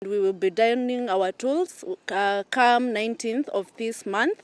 We will be donning our tools come 19th of this month.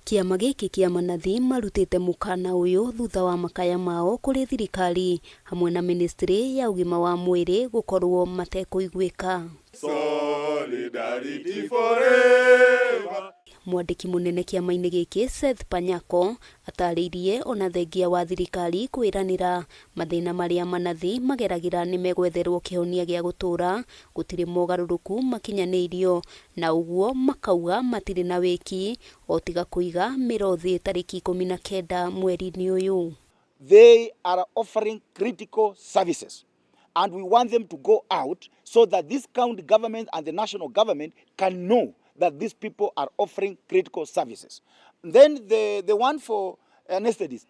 Kĩama gĩkĩ kĩa manathi marutĩte mũkana ũyũ thutha wa makaya mao kũrĩ thirikari hamwe na ministry ya ũgima wa mwĩrĩ gũkorwo matekũiguĩka. Solidarity forever. Mwandĩki mũnene kĩama-inĩ gĩkĩ Seth Panyako atarĩirie ona thengia wa thirikari kwĩranĩra mathĩna marĩa manathi mageragĩra nĩ megwetherwo kĩhonia gĩa gũtũũra, gũtirĩ mogarũrũku makinyanĩirio na ũguo makauga matirĩ na wĩki o tiga kũiga mĩro thĩ tarĩki 19 mweri-inĩ ũyũ. They are offering critical services, and we want them to go out so that this county government and the national government can know that these people are offering critical services. Then the one for anesthetists.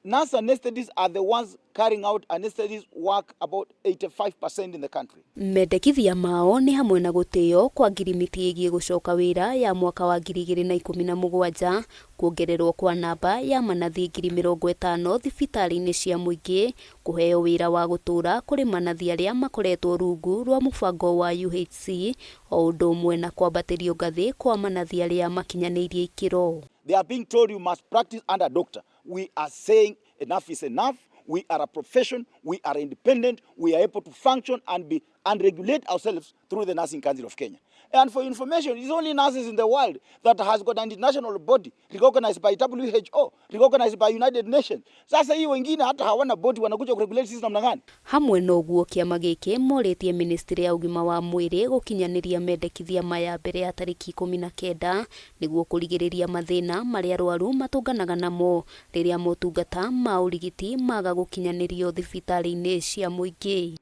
Nurse anesthetists are the ones carrying out anesthetist work about 85% in the country. Mendekithia mao nĩ hamwe na gũtĩo kwa ngirimiti ĩgiĩ gũcoka wĩra ya mwaka wa 2017, kuongererwo kwa namba ya manathi 50,000 thibitarĩ-inĩ cia mũingĩ, kũheo wĩra wa gũtũũra kũrĩ manathi arĩa makoretwo rungu rwa mũbango wa UHC, o ũndũ ũmwe na kwambatĩrio ngathĩ kwa manathi arĩa makinyanĩirie ikĩro. They are being told you must practice under a doctor. We are saying enough is enough. We are a profession. We are independent. We are able to function and be and regulate ourselves through the Nursing Council of Kenya. And for information, it's only nurses in the world that has got an international body recognized by WHO, recognized by United Nations. Sasa hii wengine hata hawana body, wanakuja kuregulate sisi namna gani? Hamwe na ũguo, kĩama gĩkĩ morĩtie ministry ya ũgima wa mwĩrĩ gũkinyanĩria mendekithia maya mbere ya tarĩki 19 nĩguo kũrigĩrĩria mathĩna marĩa arwaru matũnganaga namo rĩrĩa motungata ma ũrigiti maga gũkinyanĩrio thibitarĩ-inĩ cia mũingĩ.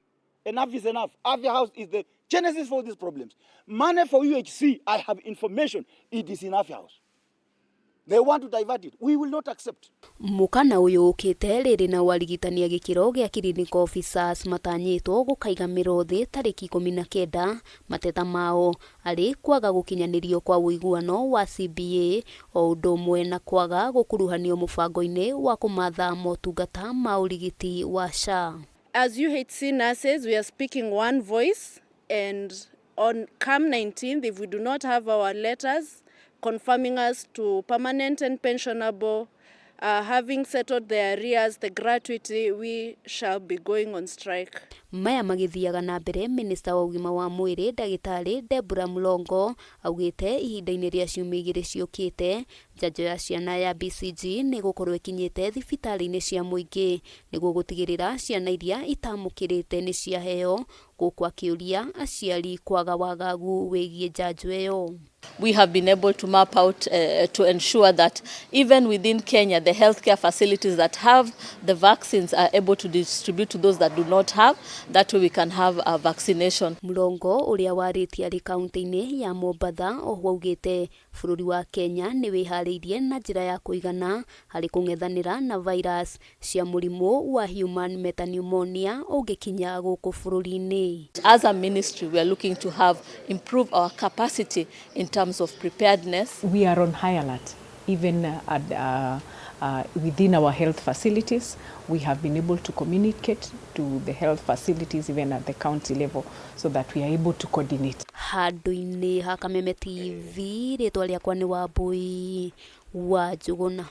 Enough is enough. Afya House is the genesis for these problems. Money for UHC, I have information, it is in Afya House. They want to divert it. We will not accept. Mũkana ũyũ ũkĩte rĩrĩ na warigitania gĩkĩro gĩa clinical officers matanyĩtwo gũkaiga mĩro thĩ tarĩki 19, mateta mao arĩ kwaga gũkinyanĩrio kwa ũiguano wa CBA o ũndũ ũmwe na kwaga gũkuruhanio mũbango-inĩ wa kũmatha motungata ma ũrigiti wa SHA. As UHC nurses, we are speaking one voice, and on come 19th, if we do not have our letters confirming us to permanent and pensionable, having settled the arrears, the gratuity, we shall be going on strike. Maya magĩthiaga na mbere, minista wa ũgima wa mwĩrĩ ndagĩtarĩ Deborah Mulongo augĩte ihinda-inĩ rĩa ciumia 2 ciũkĩte njanjo ya ciana ya BCG nĩ gũkorwo ĩkinyĩte thibitarĩ-inĩ cia mũingĩ nĩguo gũtigĩrĩra ciana iria itamũkĩrĩte nĩ ciaheo, gũkũ akĩũria aciari kwaga wagagu wĩgiĩ njanjo ĩyo. We have been able to map out to ensure that even within Kenya, the healthcare facilities that have the vaccines are able to distribute to those that do not have. That way we can have a vaccination. Mulongo ũrĩa warĩtie arĩ kaunti-inĩ ya Mombatha oho augĩte bũrũri wa Kenya nĩ wĩharĩirie na njĩra ya kũigana harĩ kũng'ethanĩra na virus cia mũrimũ wa human metapneumonia ũngĩkinya gũkũ bũrũri-inĩ. As a ministry, we are looking to have improve our capacity in terms of preparedness. We are on high alert, even within our health facilities. We have been able to communicate to the health facilities, even at the county level, so that we are able to coordinate. Handũ-inĩ ha Kameme TV, rĩtwa rĩakwa nĩ Wambui wa Njũgũna.